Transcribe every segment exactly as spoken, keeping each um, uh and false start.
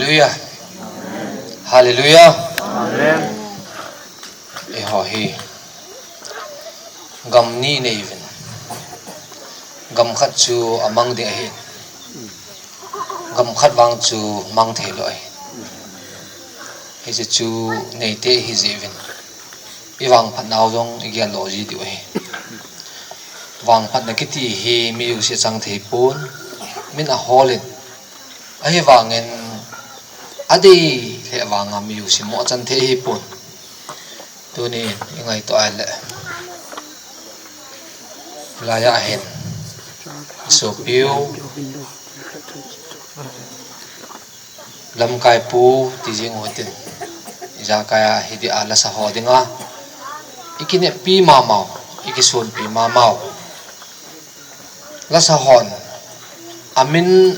Hallelujah. Hallelujah. Amen. Eiho hi gam ni nei uvin. Gam khat chu amang ding ahi. Gam khat vang chu mang thei lou ahi. Hiche chu neite ihi jeh uvin, ivangphat nau jong igel lou ji diu ahi. Vangphatna kiti hi mi jouse chang thei pon, min ahol in. Ahivangin adei lheh vanga mi jouse mo chan thei ahi pon. Tunin ingaito a le, laiya hin isopiu Lamkaipu ti jing u hitin, ijakai a hiti a lasa ho dinga ikineppi mamau, ikisonpi mamau. Lasa hon amin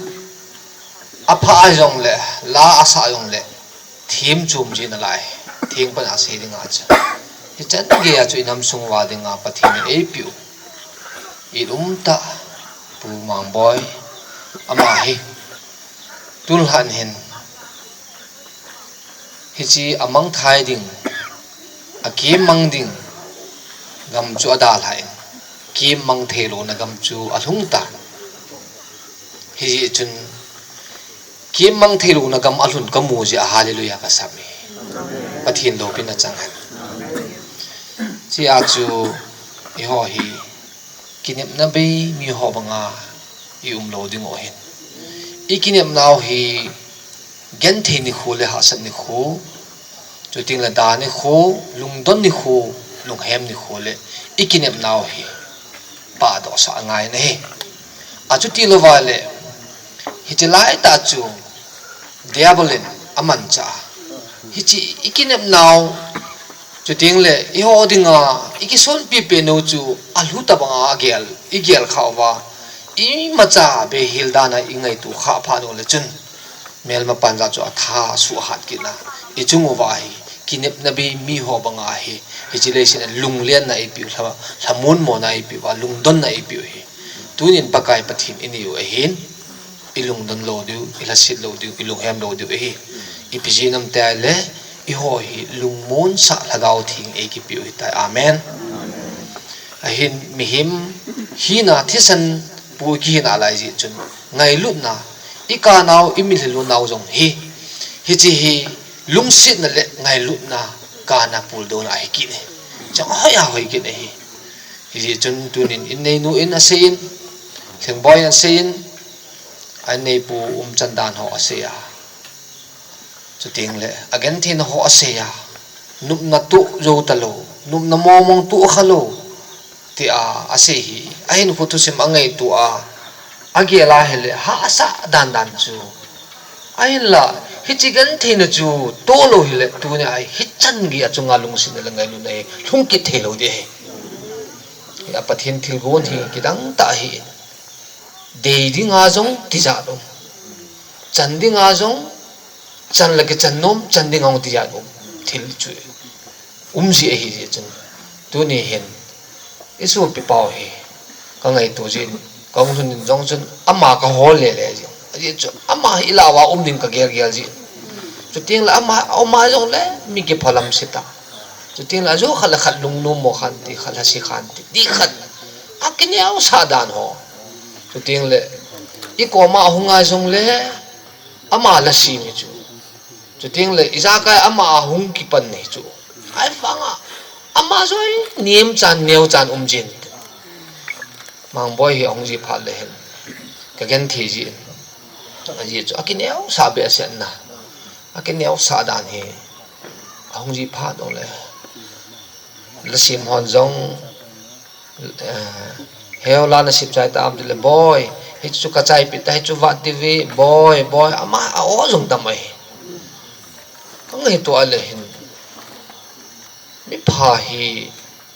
apha jongle, la asa jongle, thim chom ji nalai, thing pan asei dinga chu. Hichan geiya chu inam sung uva dinga Pathen in eipeu, ilumtah Pu Mangboi, ama hi tulhan hin hiche amang thei ding, akimang ding gam chu adalhan, kimang thei louna gam chu alhung tan. Hijeh chun kimang thei louna gam alhun kamu jeh a hallelujah kasam e. Pathen loupina chang hen. Hichea chu eiho hi kinepna bei miho banga ium lou diu ahin. Ikinepnau hi genthei nikho le hahsat nikho, chuting le da nikho, lungdon nikho, lunghem nikho le ikinepnau hi pahdoh sah angai ahi. Achuti louva le, hiche laitah chu Diabol in amanchah a, hiche ikinepnau, chuting le eiho dinga ikisonpi penu chu alhu tabanga agel, igel kha uva, imacha beihel dana ingaito kha phat u le chun, melma panjat chu atha suhat kit na, ichung uva hi kinepna bei miho banga hi, hiche leiset a lunglenna eipeu, lha, lhamon mona eipeu, lungdonna eipeu hi. Tunin Pakai Pathen inei u ahin, ilungdon lou diu, ilhaset lou diu, ilunghem lou diu ahi. Ipi jeh ham itile, eiho hi lungmonsah Lhagao Theng eikipeu ahitai. Amen. Ahin mihem hina thisan pu ikihina lai jeh chun ngailutna, ikanau, imitlhi lunau jong hi, hiche hi lungsetna le ngailutna kana puldona ahi kit e. Chang hoi a hoi kit ahi. Hijeh chun tunin inneinu in asei in, Lhingboi in asei in, aneipu umchan dan ho asei a, chuting le agentheina ho asei a, nopna toh jou talou, nopna mongmong toh khalou, tia asei hi, ahinkho thusim angaito a, agel a hile hahsa dandan chu. Ahinla, hiche gentheina chu toh lou hile, tunia hi hichan gei a chunga lungsetna le ngailutna hi lhung kit thei lou ding ahi. Hi a Pathen thilgon hi kidang tah ahi. Dei dinga jong tijat um, chan dinga jong, chan le kichan nom, chan dinga jong tijat um, thil chu um ji ahi jeh chun. Tuni hin isopi pau hi kangaito jin, kahung lhun in jong chun ama kahol lele jin. Ajeh chu ama hi ilah uva um ding kagel gel jin. Chuting le ama, ama jong le mi kiphalam seta. Chuting le ajo khat le khat lungnom mo khan ti, khat le si khan ti, ti khat. Akineosah dan ho. Chuting le ikoma ahung a jong le ama lasem hi chu. Chuting le ijakai ama ahung kipan hi chu. Ahivanga ama jong nemchan, neochan um jin. Mangboi hi ahung ji phat le hin kagenthei jin. Ajeh chu akineosah behseh na. Akineosah dan hi. Ahung ji phat jongle, lasem hon jong, eh, heo la nasem chai tam tile, boi, hichu kachaipeh ta, hichu vat diu ve, boi, boi, ama a-o jong tam ahi. Kangaito a le hin, mipha hi,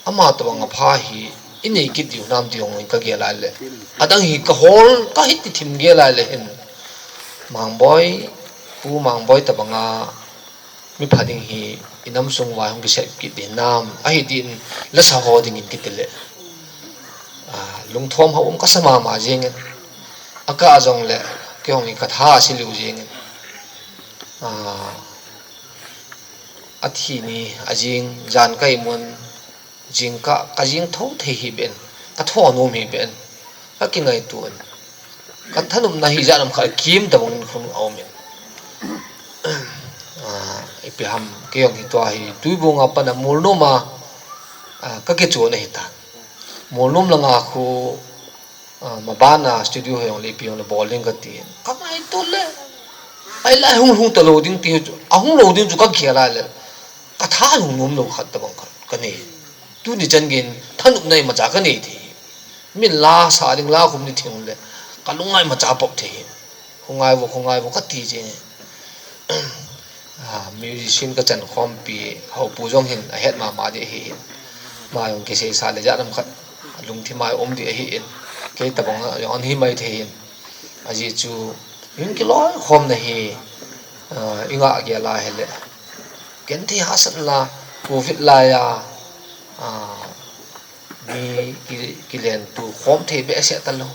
ama tobang a pha hi inei kit diu nam ti jong kagel a le, adang hi kahol, kahiti thim gel a le hin, Mangboi, Pu Mangboi tobanga mipha ding hi inam sung uva hung kisei kit ding nam, ahi din lasa ho dingin kiti le, ah, lungthom hao um kasa mama jengin, akah jongle kei jong hi katha ase lou jengin. Ah, athi ni, ajing, jan ka imun, jingkah, ka jing tho thei hih beh in, ka tho nom hih beh in, ka kingaito in, ka thanopna hi ijat ham khat kim tabang in khun aum in. Ah, ipi ham, kei jong hi tua hi, Tuibong a pat a Molnom a, ah, ka kichon ahi tan. Molnom langa khu, ah, maban a studio ho jong le ipi jong le bol ding ka ti in. Ka ngaito le. Ahilai hung lhung talou ding ti chu, ahung lou ding chu ka gel a le. Ka tha lhung nom lou khat tabang khat ka nei. Tuni chan geiyin thanopna imacha ka nei thei. Min la sa ding la khum ni thing le. Ka lungngai imacha pop thei. Khongai vo, khongai vo ka ti jing. Ah, musician ka chan khompi, Haopu jong hin ahet mama ding ahi in. Ama jong kisei sa le ijat ham khat, lungthim a um ding ahi in. Kei tabang a jong ahi mai thei in. Ajeh chu, in kiloi khomna hi, ah, i ngah gel a hile. Genthei hahsatna, Covid lai a, ah, mi ki, kilen tu khom thei behseh talou.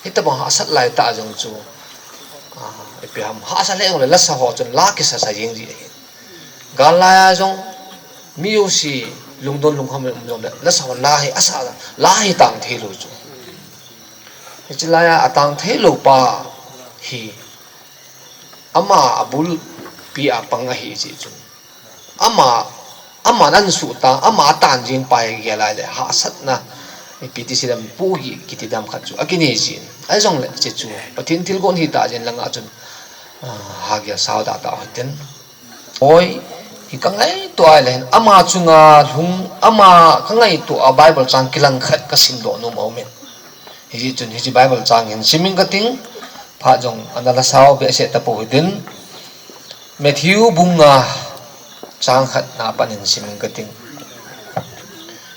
Hitabang hahsat lai tah jong chu, ah, ipi ham, hahsat le jong le lasa ho chun la kisa sa jing ji ahi. Gal lai a jong mi jouse lungdon lungkham um jong le lasa ho la hi asa, la hi tang thei lou chu. Hiche lai a atang thei lou pa hi ama abulpi a pang ahi jeh chun. Ama, ama nan suh ta, ama atan jing pa hi gel a le hahsatna, ipi ti si dam pu gi kiti dam khat chu akinei jin. Ahi jong le hiche chu, Pathen thilgon hi ta jin langa chun, ah, ha gel sao da ta hoi ten. Oi, hi ka ngaito a le hin, ama chunga lhung, ama ka ngaito a Bible chang kilang khat ka sim doh nom aum in. Hijeh chun, hiche Bible chang hin sim in ka ting, phat jong ana la sao behseh tapou hitin. Matthew bung nga chang khat na pat in sim in ka ting.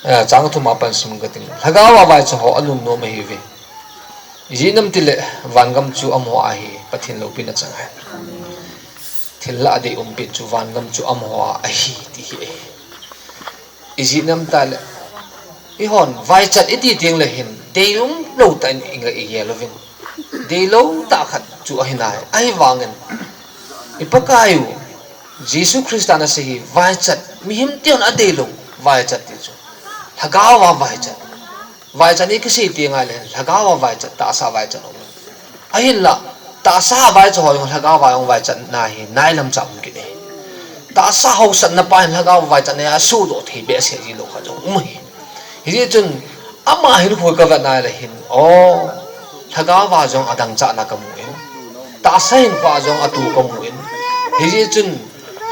Eh, chang thum a pat sim in ka ting. Lhagao a vaicha ho anunnom ahiuve. Ijeh inem itile vangam chu amaho a ahi, Pathen loupina chang ahi. Thil lah a dei umpen chu vangam chu amaho a ahi, ti hi ahi. Ijeh inem itile, eihon, vaichat iti teng le hin, deium lou tah in i nga i gel uvin. Deilou tah khat chu ahi nai, ahivangin. I Pakai u, Jesu Christa nasei hi, vaichat, mihem te hon adeilou, vaichat ti chu. Lhagao a vaichat. Vaichat i kisei teng le, lhagao a vaichat, tahsa a vaichat aum. Ahinla, tahsa a vaicha ho jong lhagao a jong vaichatna hi, nailam cha um kit e. Tahsa hausatna pa hin lhagao a vaichatna hi, asuhdoh thei behseh ji lou khat jong um ahi. Hijeh chun, ama hinkho ka vet na le hin, o, lhagao a jong adang chahna ka mu in. Tahsa hinkho a jong atoh ka mu in. Hijeh chun,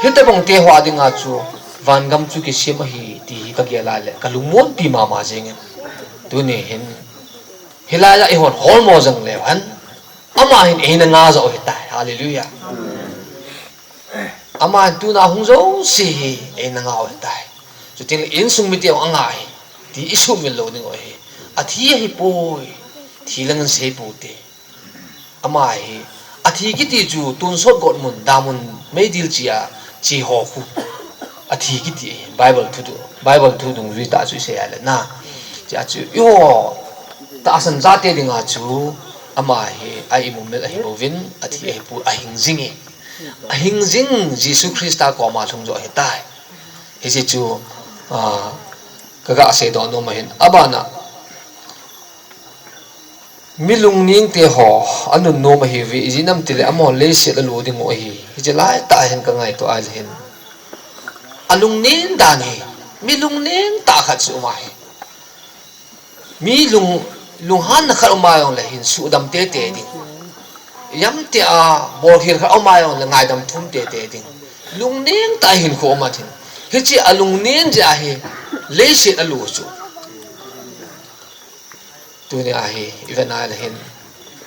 hitabang te ho a dinga chu, vangam chu kisem ahi, ti hi ka gel a le, ka lungmonpi mama jeng in. Tuni hin, hilai a eihon holmo jong leu hen. Ama hin eina nga jou ahitai. Hallelujah. Ama hin tuna hung jouse hi eina nga u ahitai. Chuteng le insung mite jong anga ahi. Ti i sumil lou ding u ahi. Athi ahipoi. Thi lang in sei pou te. Ama hi. Athi kiti chu tonsot got mun, damun, meidil che a, che ho khu. Athi kiti ahi. Bible thu tu, Bible thu dungjui tah chu i sei a le na. Che a chu, eiho, tahsan chate dinga chu, ama hi, a imumil ahi bouvin, athi ahipoi, ahing jing e. Ahing jing Jesu Christa koma lhung jo ahitai. Hiche chu, ah, ka ga seidoh nom ahin. Abana, mi lungning te ho, anunnom ahiuve, ijeh inem itile amaho leiset a alo ding u ahi. Hiche lai tah hin ka ngaito a le hin. Alungning dan hi, mi lungning tah khat chu um ahi. Mi lung, lunghanna khat um a jong le hin suhdam tete ding. Ijemtia bolkhel khat um a jong le ngaidam thum tete ding. Lungning tah hinkho um ahin. Hiche alungning jeh a hi leiset a alo chu. Tuni a hi, i vet na le hin.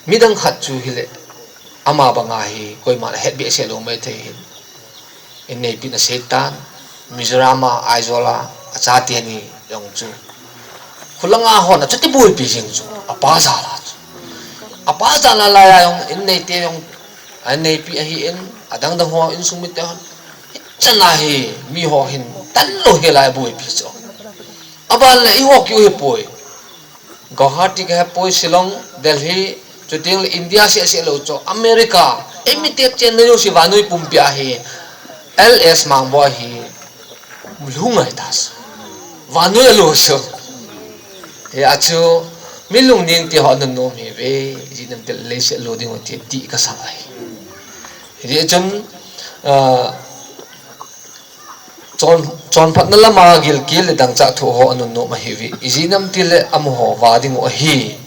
Midang khat chu hile, ama banga hi, koiman ahet behseh lou maithei hin. Inneipi in asei tan, Mizoram a, Aizawl a, achate ni jong chu. Khulanga hon achuti boipi jing chu, apa jal a chu. Apa jal a lai a jong, inneite jong, inneipi ahin, adang dang ho, insung mite hon. Hichan a hi, mi ho hin, tanlou hel a boipi chu. Aban le, eiho kiu hipoi. Guwahati ka hepoi, Shillong, Delhi, chuteng le India seh seh lou chu, America, Ei mite chenna jouse vannoi pumpi a hi, L S Mangboi hi lhung ahi ta chu. Vannoi alo chu. Hijeh a chu, mi lungneng te ho anunnom ahiuve, ijeh inem itile leiset alo ding u ahi ti kasah ahi. Hijeh chun, ah, Chon, chonphatna lama gilkel le dangchah thoh ho anunnom ahiuve, ijeh inem itile amaho va ding u ahi.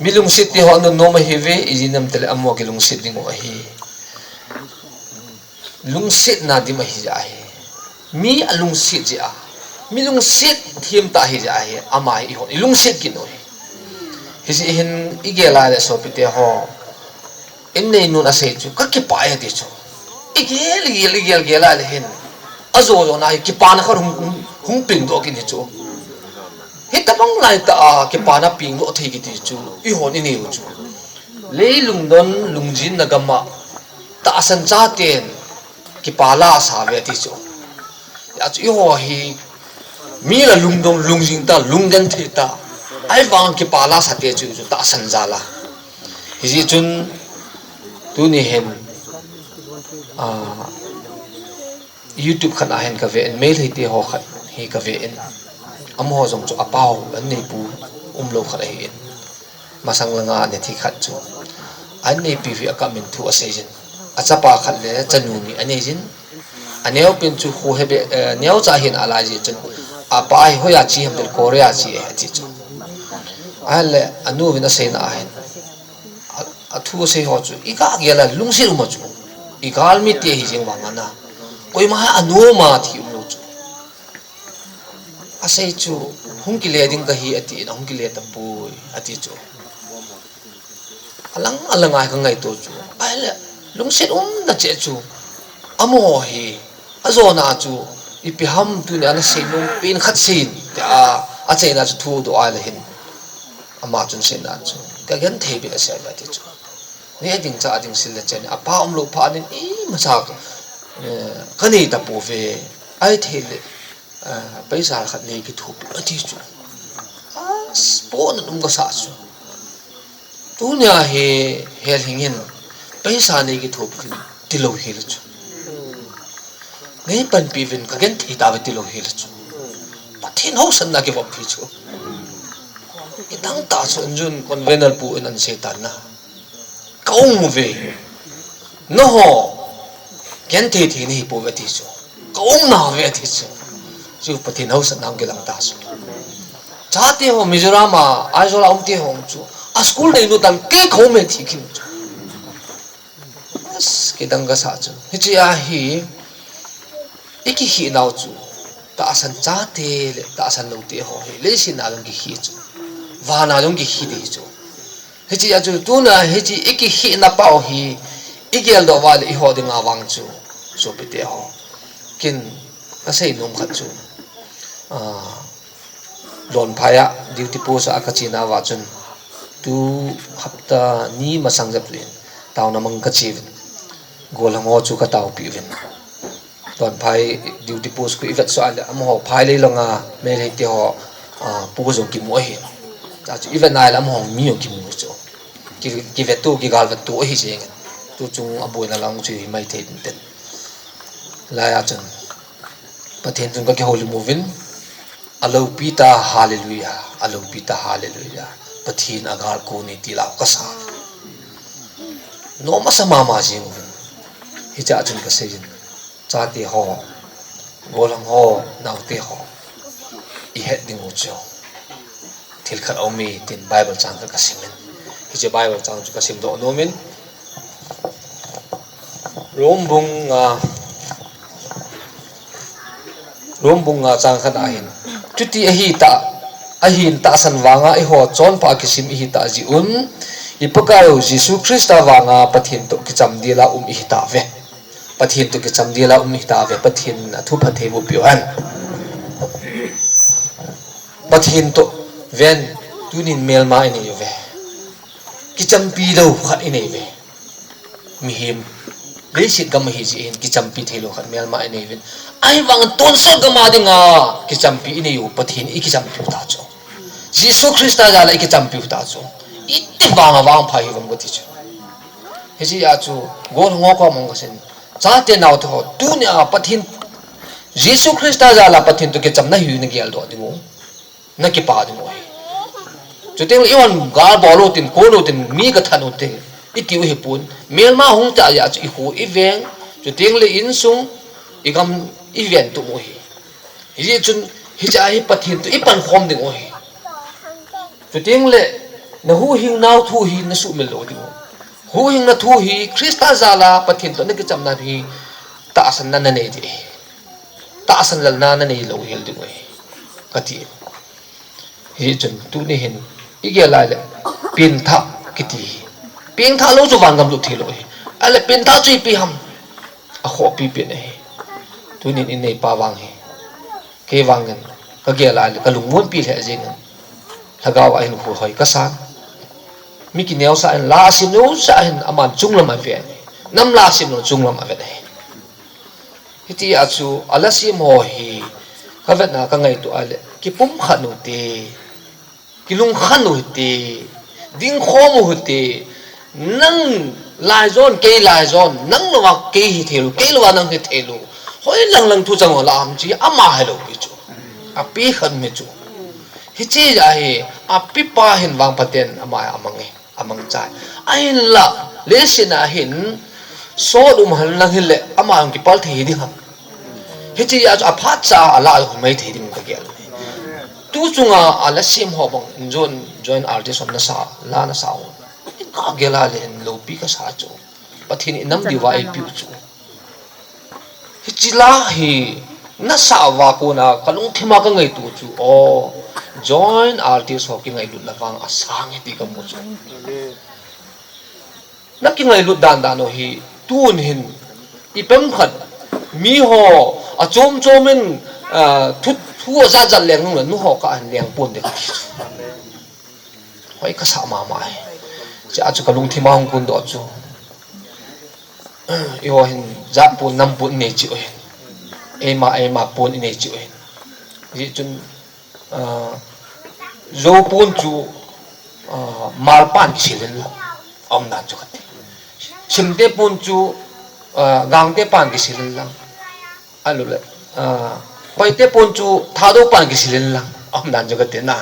Mi lungset te ho anunnom ahiuve, ijeh inem itile amaho kilungset ding u ahi. Lungsetna dim ahi jeh ahi. Mi alungset jeh a, mi lungset them tah ahi jeh ahi, ama hi eihon ilungset kit u ahi. Hijeh hin igel a le sopite ho, inneinun asei chu kakipah e ati chu. Igel, igel, igel, gel a le hin, ajo jo na hi kipana khat hung, hung, hung pengdoh kit hi chu. Hitobang laitah a kipana pengdoh thei kiti chu eihon inei u chu. Lei lungdon lungjinna gam a tahsan chaten kipa la asa uve ati chu. Hijeh chun eiho hi mi la lungdon lungjing tah, lunggenthei tah, ahivang kipa la asate chu, chu tahsan jal a. Hijeh chun tuni hin, ah, YouTube khat a hin kave in, Meitei te ho khat hi kave in, amaho jong chu apau anneipu umlou khat ahi in. Masang langa anathi khat chu, anneipi hi akap in thu asei jin. Achapa khat le chanu ni anei jin. Aneopen chu khu hebe, eh, neocha hin alai jeh chun, apa hi hoiya che ham itile Korea che e ati chu. Ahile anu vin aseina a hin, a, athu asei ho chu iga gel a lungset um a chu, igalmi te ahi jeng vang ana, koima hi anom a thi umlou chu. Asei chu, hung kile ding kahi ati in, ahung kile tapoi ati chu. Alang alang a hi kangaito chu, ahile lungset umna cheh chu, amaho hi ajona chu, ipi ham tunia nasei nom pen khat seiyin tia achaina chu thudoh a le hin, ama chun seina chu kagenthei beh asei uve ati chu. Neh ding chah ding sil le chen, apa umlou phat in imacha, eh, kanei tapouve. Ahithei le, eh, paisa khat nei kithopi ati chu. Apohnat um kasah chu. Tunia hi helhing in paisa nei kithopi tilou hile chu. Nei panpi uvin kagenthei tauve tilou hile chu. Pathen haosatna kivop hi chu. Kidang tah chu, injun convener pu in asei tan na, kaum uve. Nangho genthei thei nahipouve ati chu. Kaum nauve ati chu. Chu Pathen haosatna hung kilang ta chu. Chate ho Mizoram a, Aizawl a umte ho chu, a school neinu tan kei kaum e ti kit chu. Bas, kidang kasah chu. Hichea hi, ikikhel nau chu, tahsan chate le tahsan loute ho hi leiset a jong kikhel chu, van a jong kikhel ding hi chu. Hichea chu, tuna hiche ikikhelna pau hi igeldoh uva le eiho dinga vang chu, sopite ho, ken kasei nom khat chu, ah, Donphai a duty post a kachena uva chun, tu hapta ni masang jep lin, taona mang kache uvin, gollhang ho chu kataopi uvin. Donphai duty post khu ivet soh a le, amaho phailei langa Meiteite ho, ah, pu jong kimu ahi. Chuche chu ivet na le amaho mi jong kimu chu, ki, kivetto, kigalvetto ahi jengin. Tu chung aboina lang chu himai thei tin tin. Laiya chun Pathen chun kakihoulim uvin, aloupi ta, hallelujah, aloupi ta, hallelujah, Pathen agal kon e ti lau kasa. Nom asa mama jeng uvin. Hichea chun kaseiyin, chate ho, gollhang ho, naote ho, ihet diu chu thil khat aume tin Bible chang khat kasimin. Hiche Bible chang chu kasimdoh nomin, Rom bung nga, Rom bung nga chang khat a hin, chuti ahitah, ahin tahsan vanga eiho chonpha kisim ihitah jeh un, i Pakaiyu Jesu Christa vanga Pathen toh kichamdel a um ihitauve. Pathen toh kichamdel a um ihitauve. Pathen in athupha theiboh peh u hen. Pathen toh ven, tunin melma inei uve. Kichampi lou khat inei uve. Mihem, leiset gam ahi jeh hin kichampi theilou khat melma inei uvin. Ahivangin tonsot gam a dinga kichampi inei u, Pathen ikichampiu ta chu. Jesu Christa jal a ikichampiu ta chu. Iti vanga vangpha hiuvem kati chu. Hiche a chu, gol ho koma kasin. Chate naote ho, tunia Pathen, Jesu Christa jal a Pathen toh kichamna hi nageldoh diu. Nakipa diu ahi. Chuteng le ihon gal bol utin, kon utin, mi kathat utin, itiu hipon. Melma hung tah a chu ikho iveng. Chuteng le insung, igam iven tup u ahi. Hijeh chun, hiche a hi Pathen toh ipankhom diu ahi. Chuteng le, nahuhhing nau thu hi nasuhmil lou diu. Huhhingna thu hi Christa jal a Pathen toh nakichamna hi tahsanna nanei ding ahi. Tahsan lalna nanei lou hel diu ahi. Kati. Hichun tuni hin igel a le pengthah kiti hi. Pengthah lou chu vangam lut thei lou ahi. Ahile pengthah chu ipi ham. Akhohpi pen ahi. Tunin inei pa vang hi. Kei vangin kagel a le kalungmonpi lheh jengin. Lhagao a hin huhhoi kasan. Mi kineosah in la asim nusah hin aman chunglam aven. Nam la asim nung chunglam aven ahi. Hitia chu ala sem ho hi kavetna kangaito a le kipumkhat u te. Kilungkhan u hite, dingkhom u hite, nang laijon, kei laijon, nang louva kei hithei lou, kei louva nang hithei lou. Hoilang lang thu chang ho la ham chu, ama hilou pi chu. Api khat mi chu. Hiche a hi, apipa hin vangphaten ama amang e, amangcha e. Ahinla, leiset a hin, sot um henlang hile, ama hung kipal thei ding ham. Hiche a chu aphatcha a ala hung mai thei ding kagel. Tu chunga ala sem ho bang, joint, joint artist hon nasa, la nasa ho. Kagel a le hin loupi kasa chu. Pathen in inam diuva eipeh u chu. Hiche la hi nasa uva kona kalungthim a kangaito chu. O, joint artist ho kingailutna vang asang e ti kamu chu. Nakingailut dan dan u hi tun hin ipem khat miho achom chom in, ah, thu, thu ajat jat leng nung le nu ho kah hin leng pon ding kati chu. Hoi kasa mama e. Hiche a chu kalungthim a hung kondoh chu. Eiho hin jat pon nam pon inei cheh u hin. Eima, eima pon inei cheh u hin. Hijeh chun Ah, Zou pon chu, ah, Malpan kisil in lang. Aum dan chu kati. Simte pon chu, ah, Gangte pan kisil in lang. Ahilou le, ah, Paite pon chu Thadou pan kisil in lang. Aum dan chu kati na.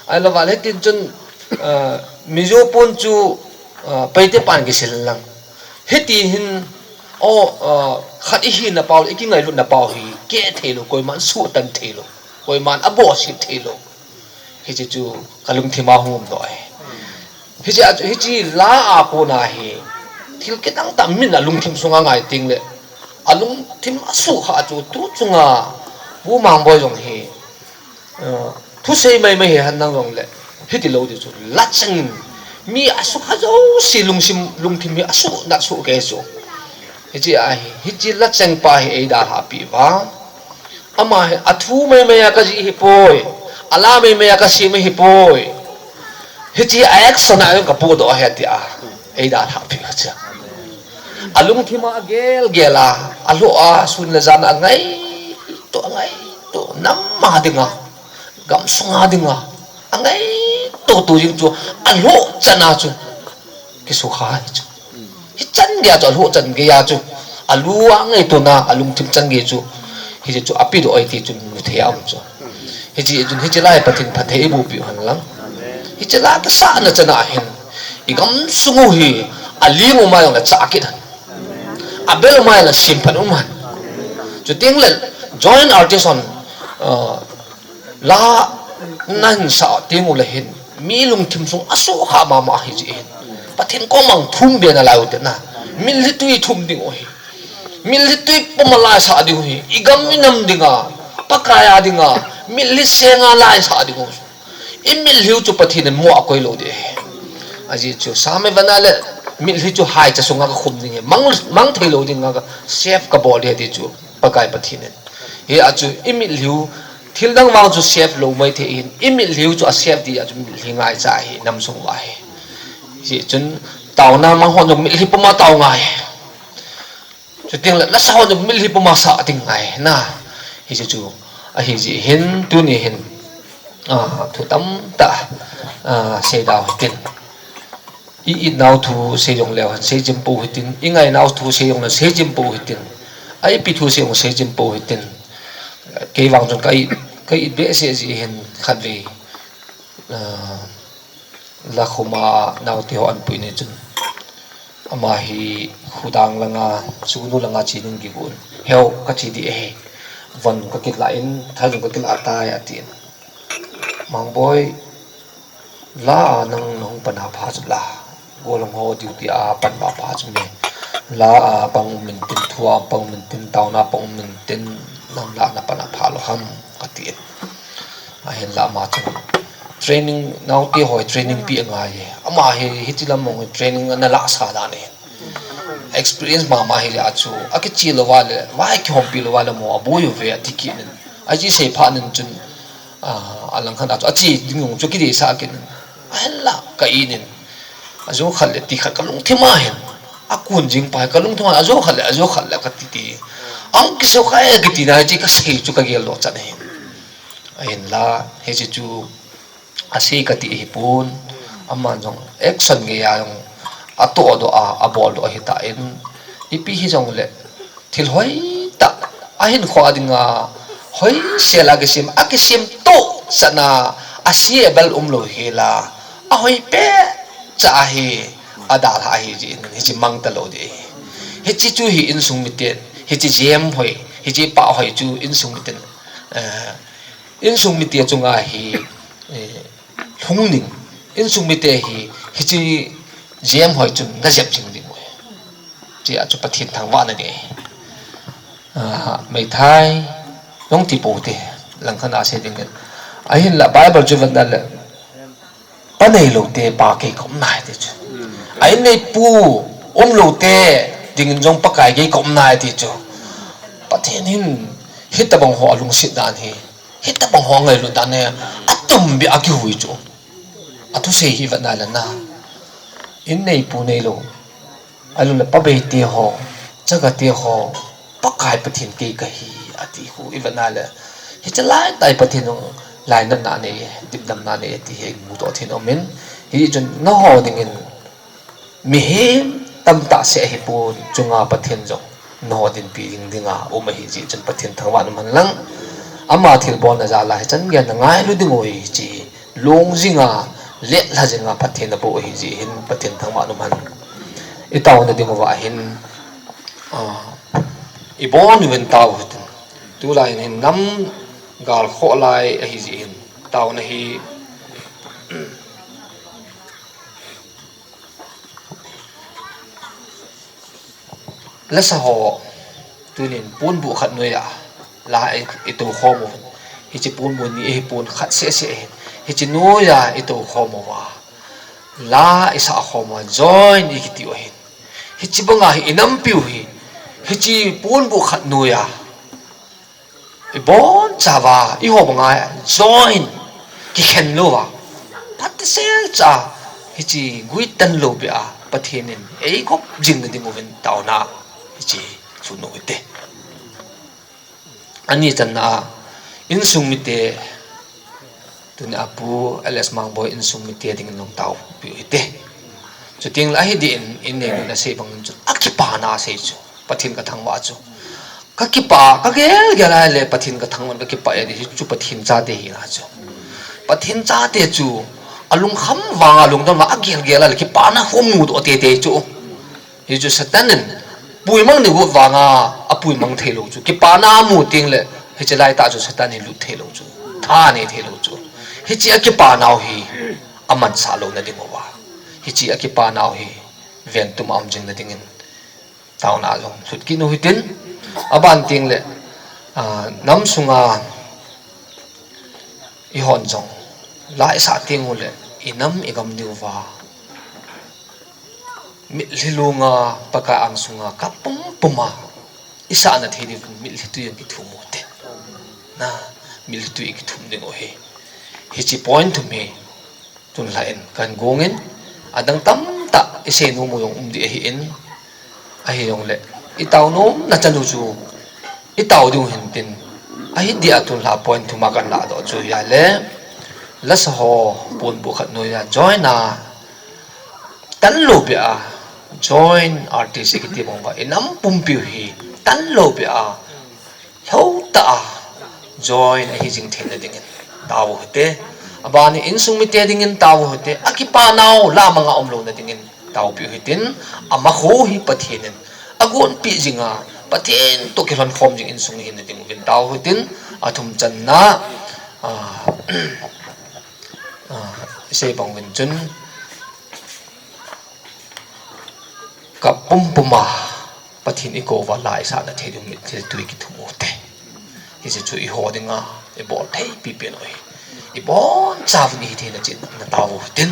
Ahilou vale tin chun, ah, Mizo pon chu, ah, Paite pan kisil in lang. Hiti hin, o, ah, khat ihina pau, ikingailutna pau hi, keh thei lou, koiman suhtan thei lou. Koiman abohset thei lou. Hiche chu kalungthim a hung um doh ahi. Hiche a chu, hiche la a kona hi. Thil kidang tah min alungthim sunga ngai teng le. Alungthim asuh kha chu tu chunga Pu Mangboi jong hi. Uh, thusei maimai hi hen nang jong le. Hiti lou ding chu. La cheng. Mi asuh kha jouse lungthim, lungthim hi asuh nat suh kei chu. Hiche a hi, hiche la cheng pa hi eidalhah peh uva. Ama hi, athu maimai a kajih hipoi. Ala maimai a kasem hipoi. Hiche a action a jong kapohdoh ahi tia. Eidalhah peh uva chu. Alungthim a agel gel a, alhoh a, sun le jan a angaito, angaito, nam a dinga, gamsung a dinga, angaito tu jing chu, alhoh chan a chu, kisukha ahi chu. Hichan gei a chu, alhoh chan gei a chu. Alu a ngaitona, alungthim chan gei chu. Hiche chu apedoh ahi ti chu muthei a um chu. Hiche chun, hiche la hi Pathen phatthei eibohpeh u hen lang. Hiche la tahsa na chan a hin. Igamsung u hi, aling um a jong le chah kit hen. Abel um a jong le semphat um hen. Chuteng le, joint artist hon, uh, la nahin sah teng u le hin, mi lungthim sung asuh kha mama ahi jeh hin. Pathen koma thum be nalai u te na. Mitlhi tui thum ding u hi. Mitlhi tui puma la sah ding u hi. Igam inam dinga, Pakai a dinga, mitlhi senga la sah ding u. Imitlhi u chu Pathen in mo a koi lou ding ahi. Ajeh chu, Psalm ivana le, mitlhi chu haicha sunga kakhum ding ahi. Mang, mang thei lou dinga ka save kabol ding ahi ti chu, Pakai Pathen in. Hia chu, imitlhi u, thil dang vang chu save lou maithei in, imitlhi u chu a save ding ahi chu mitlhi ngaicha ahi, nam sung uva ahi. Hichun, taona mang hon jong mitlhi puma tao ngai. Chuteng le, lasa hon jong mitlhi puma sa ding ngai, na. Hiche chu, ahi jeh hin, tuni hin, ah, thu tamtah, ah, seida u hitin. I itnau thu sei jongleu hen seijin pou hitin, i ngainau thu sei jongleu seijin pou hitin, a ipi thu sei jong seijin pou hitin. Kei vang chun ka it, ka it behseh jeh hin khatvei, ah, Lakhuma naote ho anpui ni chun, ama hi Khudang langa, Sugnu langa che ding kigon. Heu, kache ding ahi. Von ka kilah in, thal jong ka kilah tai, atin. Mangboi, la a nang nahung pan a pha chu la, golhang ho duty a pan a pha chu me, la a pang um intin, thu a pang um intin, taona pang um intin, nang la na pan a pha lou ham, katin. Ahinla ama chun training, naote ho training pe angai e. Ama hi, hiche lam mong training ana lahsa dan ahi. Experience mama hile a chu, akiche lou va le, va kihoupi lou va le mo, aboi uve ati kit in. Ache sei phat in chun, ah, alangkhat a chu, ache ding jong chu kideisah kit in. Ahinla, ka it in. Ajo khat le ti khat kalungthim a hin. Akun jing pa hi kalungthim a, ajo khat le, ajo khat le kati ti. Ahung kisei kha e kiti na, hiche kasei chu kageldoh chan ahi. Ahinla, hiche chu, asei kati ahipon, aman jong action gei a jong atohdoh a, aboldoh ahitan, ipi hijongle, thil hoitah, ahinkho a dinga, hoisel a kisem, akisem toh chan a, ase bel umlou hel a, ahoi peh cha ahi, adalhah ahi jeh in, hiche mang talou ding ahi. Hiche chu hi insung miten, hiche jem hoi, hiche pah hoi chu insung miten, eh, insung mite chunga hi, eh, lhung ding, insung mite hi, hiche jem hoi chun najep jing ding u ahi. Tia chu Pathen thangvahna ding ahi. Ah, meithai, jong ti pou te, langkhat a sei ding in. Ahinla Bible chu vetna le, pa neilou te pa kei ka um nai ti chu. A inneipu umlou te dingin jong Pakai kei ka um nai ti chu. Pathen hin, hitabang ho alungset dan hi, hitabang ho angailut dan hi, atumbeh a kihui chu. Athusei hi vetna le na. Inneipu neilou. Ahilou le pabeite ho, chagate ho, Pakai Pathen kei kahi, ati khu i vetna le. Hiche laitah a Pathen jong lainatna anei, dimdamna anei, ti hi imudoh thei in aumin. Hichun nangho dingin mihem tamtah seh ahipon, chunga Pathen jong nangho dinpi ding dinga um ahi jeh chun Pathen thangvah in um hen lang. Ama thilbolna jal a hichan geiya nangailu ding u ahi, hiche long jinga, letlha jinga Pathen naboh ahi jeh hin Pathen thangvah in um hen. I taona ding uva hin, ah, ibon uvin tao hitin. Tulai hin nam gal khoh lai ahi jeh hin. Taona hi Lasa ho, tunin ponbuh khat noiya, la i, i tou khom u. Hiche ponbuh ni ahi pon khat seh seh ahin. Hiche noiya i tou khom uva, la i sah khom uva, join i kiti u ahin. Hiche banga hi i nampiu hi, hiche ponbuh khat noiya. Ibon chauva, eiho banga join, kikhen louva. Phatseh cha, hiche guitan lou beh a, Pathen in, eikop jing na ding uvin taona, hiche, chu nu hite. Ani channa a, insung mite, tuni a Pu L S Mangboi insung mite dingin nung taopiu hite. Chuteng le ahi din, in nei na sei bang chu, akipana sei chu, Pathen ka thangvah chu. Ka kipa, ka gel gel a le Pathen ka thangvah ka kipa e, hichu Pathen chate hi na chu. Pathen chate chu, alungkham vanga lungdon vanga gel gel a le kipana khu mudoh tete chu. Hichu Satan in puimang ni got vanga apuimang thei lou chu. Kipana mu teng le, hiche laitah chu Satan in lut thei lou chu. Tha nei thei lou chu. Hiche akipanau hi, amansah louna ding uva. Hiche akipanau hi, ventum a um jing na dingin. Taona jong lhut kit u hitin, aban teng le, ah, nam sunga ihon jong, la i sah teng u le, i nam i gam diuva, mitlhi lunga, Pakai angsunga, kap pum pum a, i sahna thei diuvin, mitlhi tui jong kithum u te. Na, mitlhi tui i kithum ding u hi. Hiche point thum hi, Tun lha in, kan gong in, adang tamtah i seinom u jong um ding ahi in, ahi jong le, i taonom na chanu chu, i tao ding u hin tin, ahi dia tun lha point thum a kan ladoh chu hia le, lasa ho ponbuh khat noiya join a, Tanlou beh a, joint artist ikiti bang uva, inam pumpiu hi, tanlou beh a, lhou tah a, joint ahi jing theina dingin, taovin hite. Abana insung mite dingin taovin hite, akipa nau, lamang a umlouna dingin, taopiu hitin, amakho hi Pathen in, agonpeh jinga, Pathen toh kilhon khom jing insung hina dinguvin taovin hitin, athum channa, ah, ah, isei bang uvin chun, Kap pumpum a Pathen ikou uva la isahna thei diu mitlhi tui kithum u te. Hiche chu eiho dinga ibol thei pipen u ahi. Ibon chauvin ihi theina chin na tao u hitin.